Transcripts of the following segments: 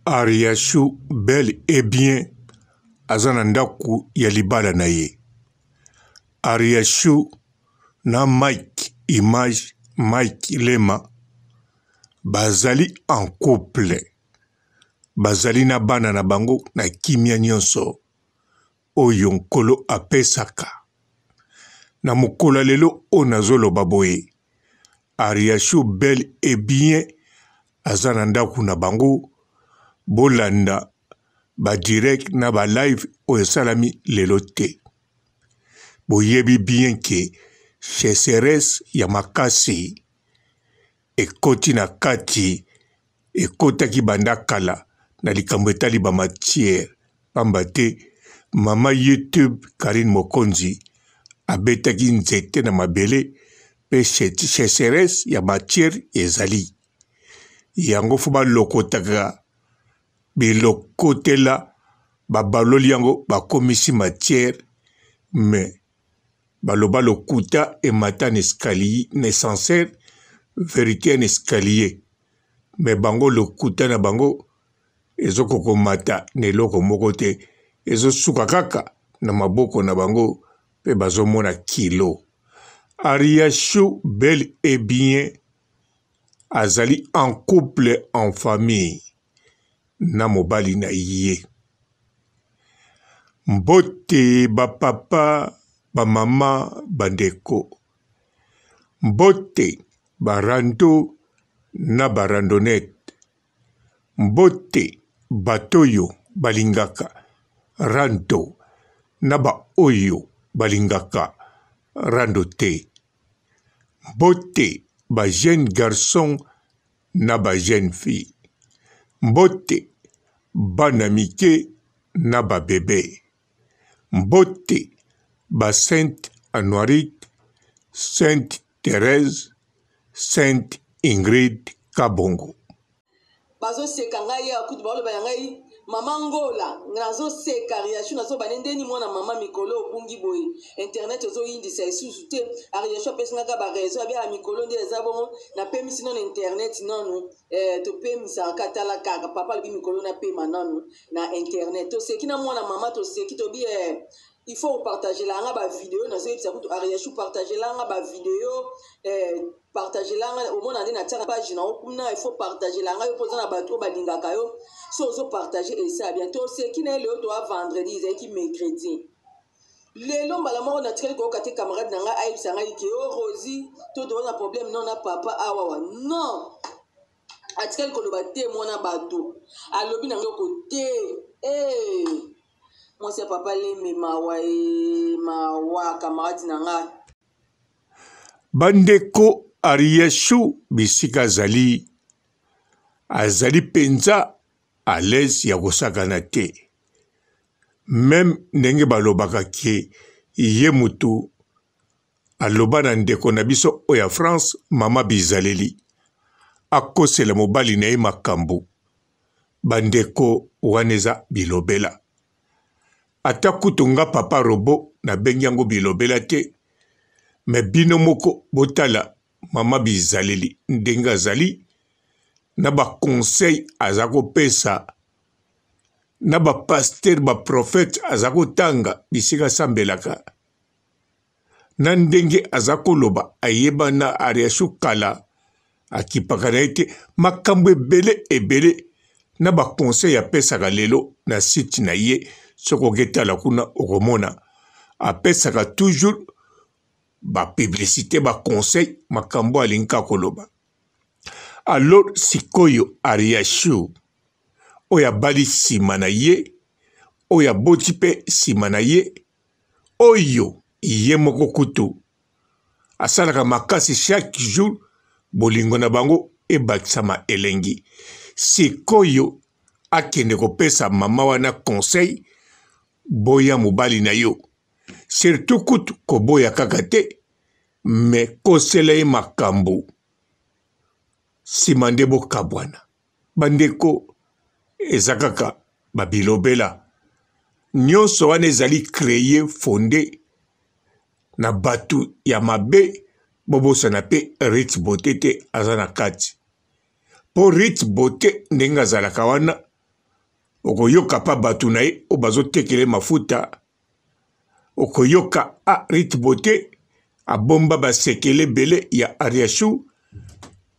Ariachou bel et bien aza na ndaku ya libala na ye. Ariachou na Mike image Mike Lema bazali en couple. Bazali na bana na bango na kimia nyonso oyo Nkolo apesaka. Na mokolo ya lelo oyo nazoloba boye, Ariachou bel et bien aza na ndaku na bango bolanda ba direct na ba live oyo esalami lelo te boyebi bien ke cheseresse ya makasi ekoti na kati ekotaki banda kala na likambo etali ba matière pamba te mama YouTube Carine Mokonzi abetaki nzete na mabele pe cheseresse ya matière ezali yango fo balokotaka bilokotela babaloli yango bakomisi matière mais baloba lokuta emata na escalier na ascenseur verite na escalier mais bango lokuta na bango ezokoka komata na eloko moko te ezosuka kaka na maboko na bango mpe bazomona kilo Ariachou bel et bien azali en couple en famille na mobali na ye. Mbote ba papa, ba mama, ba ndeko. Mbote ba rando na ba randonnette. Mbote bato oyo balingaka rando na ba oyo balingaka rando te. Mbote ba jeunes garçons na ba jeunes filles. Mbote bana mike na ba bebes. Mbote ba sainte Anuarite, sainte Therèse, sainte Ingrid Kabongo. Bazo seka ngai awa kutu baoloba na ngai mama ngola nazo seka ariachou nazo bane ndeni mwana mama mikolo obungi boye internet ozoyindisa lisusu te ariachou apesi nga kaka ba raison abi a mikolo nde eza bongo napemisi nano internet nanu eh, topemisaka ka tala kaka papa alobi mikolo napema nanu na internet toseki na mwana mama toseki tobi eh, il faut opartagela nga ba video nazoyebisa kutu ariachou partagela nga ba video eh, partagela nga omona nde natiaka page na yo kuna il faut partagela nga yo mpo oza na bato oyo balingaka yo so ozo partage esa bien toseki na ye lelo toa vendredi ezalaki mercredi lelo mbala moko natikali koyoka te camarade na ngai ayebisa ngai ke o oh, rosi to toza na problème non na papa awawa non atikali koloba te mwana bato alobi na ngai oko te hey. Eh. mwasi ya papa lembe mawa e mawa camarade na ngai Bandeko Ariachou bisika azali azali penza à l'aise ya kosakana te meme ndenge balobaka ke ye mutu aloba na ndeko na biso oyo ya France mama bizaleli akosela mobali na ye makambo bandeko wana eza bilobela Ata kutu nga papa robot na bengi yango bilobela te mais bino moko botala mama bizaleli ndenge azali na ba conseil aza kopesa na ba pasteur ba prophète aza kotanga bisika asambelaka na ndenge aza koloba ayebana Ariachou kala akipaka na ye te makambo ebele ebele na ba conseil apesaka lelo na site na ye soki oketala kuna okomona apesaka toujours ba publicité ba conseil makambo alingi kaka koloba alors sikoyo Ariachou oyo abali nsima na ye oyo aboti mpe nsima na ye oyo ye moko kutu asalaka makasi chaque jour bolingo na bango ebakisama elengi sikoyo akende kopesa mama wana conseil boya mobali na yo surtout kutu koboya kaka te me kosela ye makambo nsima nde bokabwana Bandeko eza kaka ba bilobela nionso wana ezali cree fonde na batu ya mabe bobosana pe Ruth beaute te aza na kati po Ruth beaute ndenge azalaka wana. Okoyoka pa bato na ye oyo bazotekela ye mafuta. Okoyoka a Rite Beauté abomba basekele ebele ya Ariachou,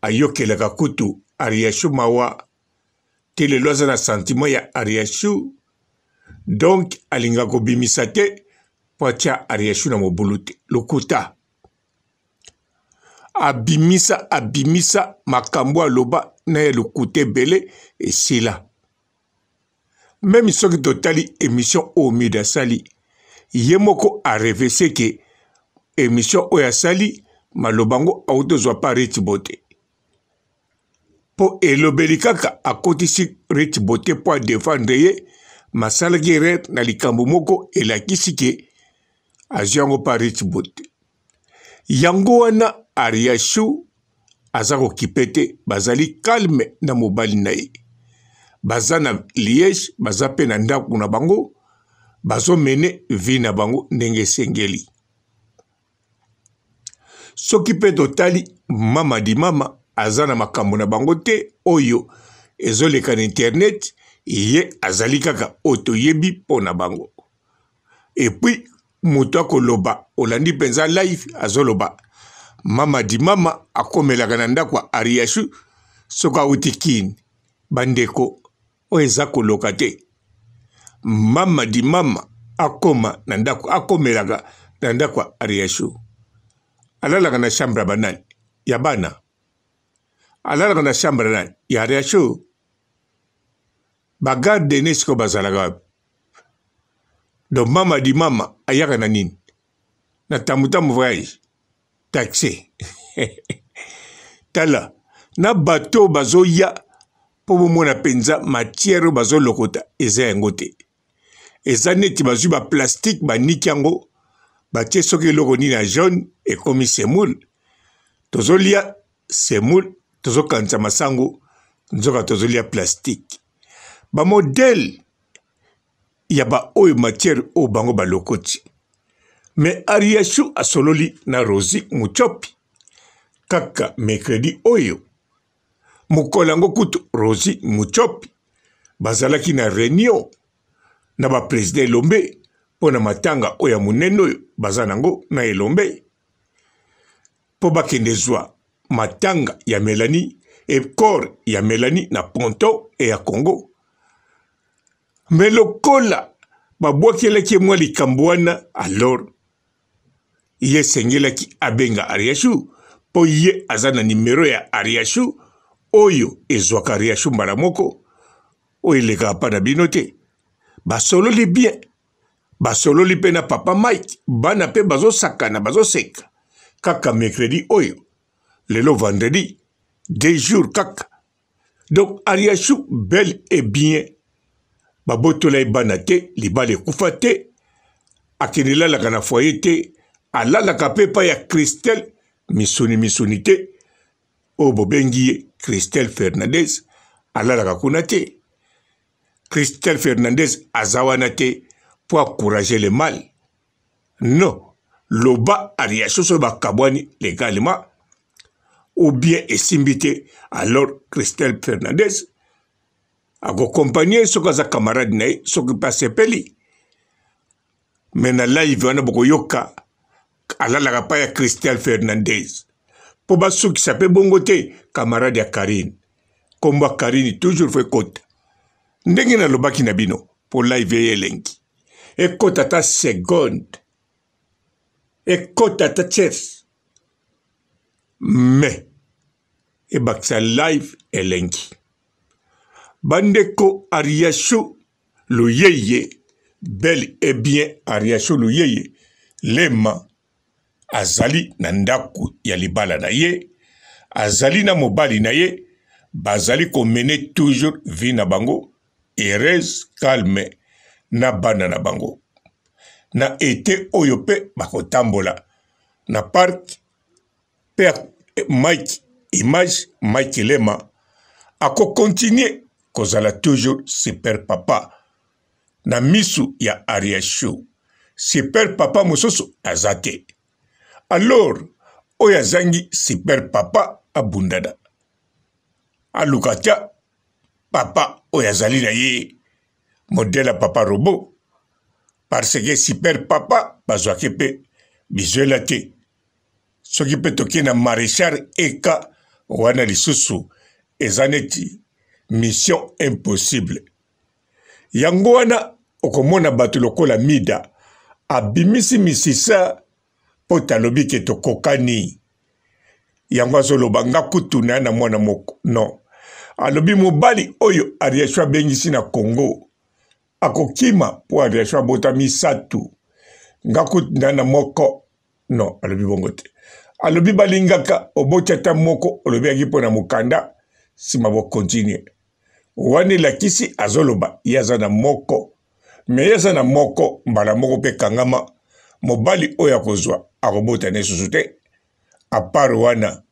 ayokelaka kutu Ariachou mawa te, lelo aza na sentiment ya Ariachou, donc alinga kobimisa te mpo atia Ariachou na mobulu te. Lokuta. Abimisa abimisa makambo aloba na ya lokuta ebele esila. Meme soki totali emission oyo Mida asali, ye moko a revese ke emission oyo asali maloba yango auti ozwa pa Ruth Beaute. Po elobeli kaka akotisi Ruth Beaute po a defendre ye, masalaki erreur na likambo moko elakisi ke azwi yango pa Ruth Beaute. Yango wana Ariachou aza kokipe te, bazali calme na mobali na ye, baza na Liège, baza pe na ndako na bango, bazo mene vie na bango ndenge esengeli. Soki pe totali mama di mama aza na makambo na bango te oyo ezoleka na internet, ye azali kaka oyo toyebi mpo na bango. Et puis moto akoloba olandi mpenza live azoloba mama di mama akomelaka na ndako ya Ariachou soki awuti Kin. Bandeko oyo eza koloka te, mama di mama akoma na ndako, akomelaka na ndako ya Ariachou, alalaka na chambre ya banani ya bana, alalaka na chambre nani ya Ariachou. Ba garde ne sikoyo bazalaka wapi? Donc mama di mama ayaka na nini? Na tamutamu voyage taxi. Tala na bato bazoya mpo bomona mpenza matière oyo bazolokota eza yango te. Eza neti bazwi ba plastique baniki yango batie soki eloko nini ya jaune ekomi semoule. Tozolia semoule tozokanisa masango, nzoka tozolia plastique. Ba modèle ya ba oyo matière oyo bango balokoti. Mais Ariachou asololi na Rosie Mutshopi kaka mercredi oyo. Mokolo yango kutu Rosie Mutshopi bazalaki na reunion na ba president Elombe mpo na matanga oyo ya monene oyo baza nango na Elombe mpo bakende zwa matanga ya Melanie et corps ya Melanie na ponton et ya Congo. Mais lokola babwakelaki ye mwa likambo wana, alors ye esengelaki abenga Ariachou mpo ye aza na nimero ya Ariachou oyo ezwaka Ariachou mbala moko, oyo elekaka mpa na bino te. Basololi bien, basololi mpe na papa Mike, bana mpe bazosakana bazoseka kaka mercredi oyo, lelo vendredi, 2 jours kaka. Donc Ariachou bel et bien babotola ye bana te, libala ekufa te, akende lalaka na foyer te, alalaka mpe epai ya Christelle misuni misuni te, oyo bobengi ye Christelle Fernandez, alalaka kuna te. Christelle Fernandez aza wana te mpo encourager le mal. Non, loba Ariachou soki bakabwani legalement ou bien esimbi te, alors Christelle Fernandez akokompagne soki aza camarade na ye, soki mpe asepeli. Mais na live wana bokoyoka alalaka pa ya Christelle Fernandez mpo basukisa mpe bongo te camarade ya Karine. Kombo ya Karine toujours fo ekota ndenge nalobaki na bino mpo live eye elengi ekota ata seconde ekota ata tierce mais ebakisa live elengi. Bandeko Ariachou Luyeye bel et bien Ariachou Luyeye Lema azali na ndako ya libala na ye, azali na mobali na ye, bazali komene toujours vie na bango heureuse calme na bana na bango. Na ete oyo pe bakotambola na parc pe Mike image Mike Lema ako continuer kozala toujours super papa na misu ya Ariachou. Super papa mosusu aza te. Alors oyo azangi super papa abundana aluka ata papa oyo azali na ye. Modèle ya papa robot parce que super papa bazwaki mpe bizwela te. Soki mpe tokei na Marechal Eka wana lisusu eza neti mission impossible. Yango wana okomona bato lokola Mida abimisi misisa mpo talobi ke tokokani. Yango azoloba nga kutu na na mwana moko non. Alobi mobali oyo Ariachou abengisi na Congo akokima mpo Ariachou abota misatu nga kutu na na moko non. Alobi bongo te. Alobi balingaka oboti ata moko olobelaki mpo na mokanda nsima bokontinue. Wana elakisi azoloba ye aza na moko me ye aza na moko mbala moko mpe kangama mobali oyo akozwa akobota na lisusu te apart wana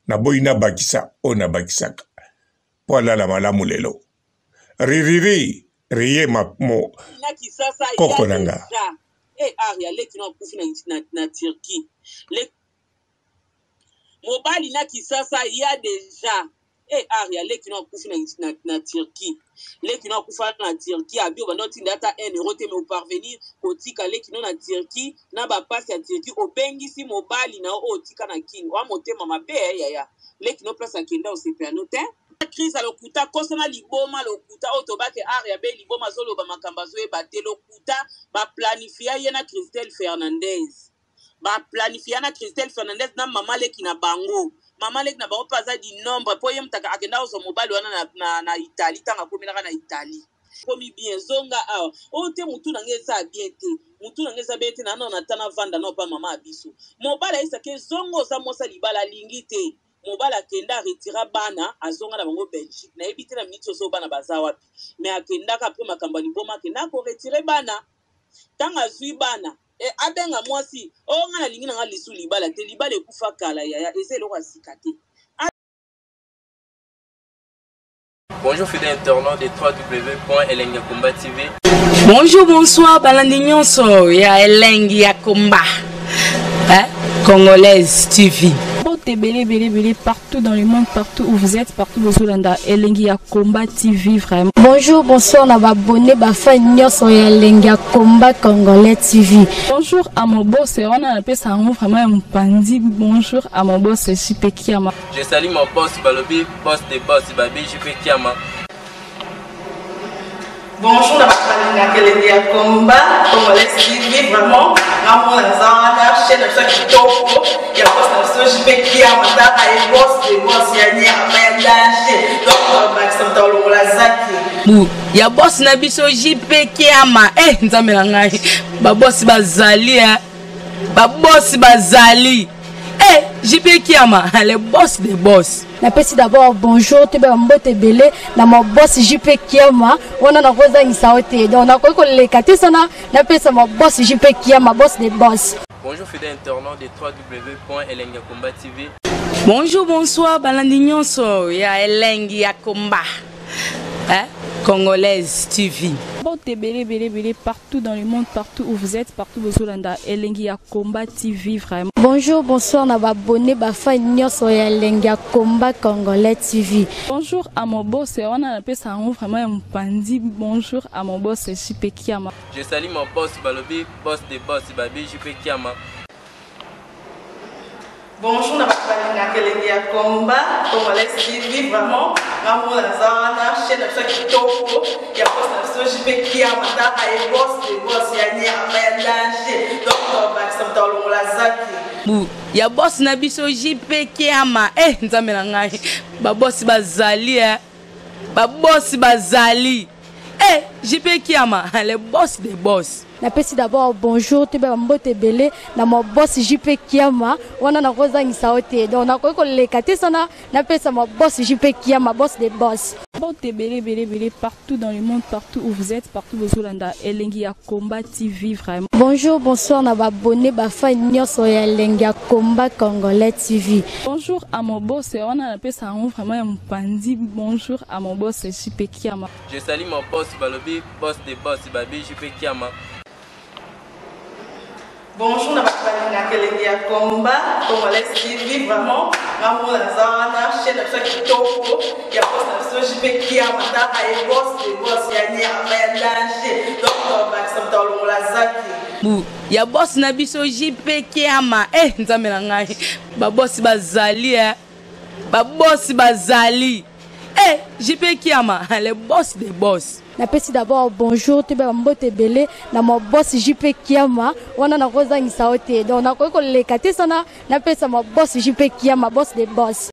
naboyi nabakisa oyo nabakisaka mpo alala malamu lelo ririri riye ma, mo, na kisasa koko na nga e aria leki no akufi na, na, na Turquie le mobali na kisasa ya deja e aria leki no akufi na, na, na Turquie leki no akufa na Turquie abi obanda otinda ata 1 euro te mais oparvenir kotika leki no na Turquie na bapasi ya Turquie obengisi mobali na yo oyo otika na kini oa motema mabe eh, yaya leki no place akenda osepela no te crise ya lokuta kosana liboma lokuta oyo tobake aria be liboma azoloba makambo azoyeba te lokuta baplanifia ye na Christelle Fernandez ba planifia na Christelle Fernandez na mama leki na bango mama leki na bango mpe aza di nombre mpo ye mutaka akenda kozwa mobali wana na, na, na Italie ntango akomelaka na Italie komi bien zonga awa oyo te mutu na ngai eza bien te mutu na ngai eza bien te na nano ata navanda nao mpa mama ya biso mobali ayebisaki zonga oza mwasi ya libala alingi te mobali akenda aretira bana azonga na bango Belgique nayebi te na miniti ozo bana baza wapi me akendaka apres makambo ya liboma akenda koretire bana ntango azwi bana e, abenga mwasi o oh, ngai nalingi na ngai lisu libala te libala ekufa kala yaya eza eloko ya sika te. Bonjour fidèles internautes de www.elengiyakomba TV. Bonjour, bonsoir, balandi nyonso ya Elengi ya Komba. Hein? Congolaise TV. Mbote ebele ebele ebele partout dans le monde, partout où vous êtes, partout bozolanda Elengi ya Combat TV vraiment. Bonjour, bonsoir na ba abonné ba fan nyonso ya Elengi ya Combat Congolais TV. Bonjour à mon boss, wana napesa yango vraiment ya mopanzi. Bonjour à mon boss JP Kiama. Je salue mon boss Balobi, boss des boss Babi JP Kiama. Bonjour na bato balingaka elengi ya combat congolais TV vraiment ngamona naza wana chaîne na biso ya kitoko ya boss na biso JP Kiama tala ye boss de boss ya nyama ya danger donc bakisa moto alongola zaki bu ya boss na biso JP Kiama eh nzambe na ngai ba boss bazali eh ba boss bazali eh JP Kiama le boss des boss. Napesi d'abord bonjour toyeba mbote ebele na ma boss JP Kiama wana nakozangisa yo te donc nakoki koleka te sana napesa ma boss JP Kiama boss des boss. Bonjour fidèles internautes de www.elengiyakomba TV. Bonjour, bonsoir, balandi nyonso ya Elengi ya Komba. Hein? Congolaise TV. Mbote ebele ebele ebele partout dans le monde, partout où vous êtes, partout bozolanda Elengi ya Combat TV vraiment. Bonjour, bonsoir na ba abonné ba fan nyonso ya Elengi ya Combat Congolais TV. Bonjour à mon boss, wana napesa yango vraiment ya mopanzi. Bonjour à mon boss JP Kiama. Je salue mon boss Balobi, boss des boss Babi JP Kiama. Bonjour na bato balingaka elengi ya combat congolais TV vraiment ngamona naza wana chaîne na biso ya kitoko ya boss na biso JP Kiama tala ye boss de boss ya nyama ya danger donc bakisa moto alongola zaki bu ya boss na biso JP Kiama eh nzambe na ngai ba boss bazali eh ba boss bazali eh JP Kiama le boss des boss. Napesi d'abord bonjour toyeba mbote ebele na ma boss JP Kiama wana nakozangisa yo te donc nakoki koleka te sana napesa ma boss JP Kiama boss des boss. Mbote ebele ebele ebele partout dans le monde, partout où vous êtes, partout bozolanda Elengi ya Combat TV vraiment. Bonjour, bonsoir na ba abonné ba fan nyonso ya Elengi ya Combat Congolais TV. Bonjour à mon boss, wana napesa yango vraiment ya mopanzi. Bonjour à mon boss JP Kiama. Je salue mon boss Balobi, boss des boss Babi JP Kiama. Bonjour na bato balingaka elengi ya combat congolais TV, vraiment nga moko naza wana, chaîne na biso ya kitoko ya boss na biso JP Kiama, taka ye boss de boss ya nyama ya danger, donc tobakisa moto alongola zaki bu ya boss na biso JP Kiama. Eh, nzambe na ngai, babosi bazali, eh. Babosi bazali, eh, JP Kiama, le boss de boss. Napesi d'abord bonjour, toyeba bambote ebele na ma boss JP Kiama. Wana nakozangisa yo te, donc nakoki koleka te sana napesa ma boss JP Kiama, boss de boss.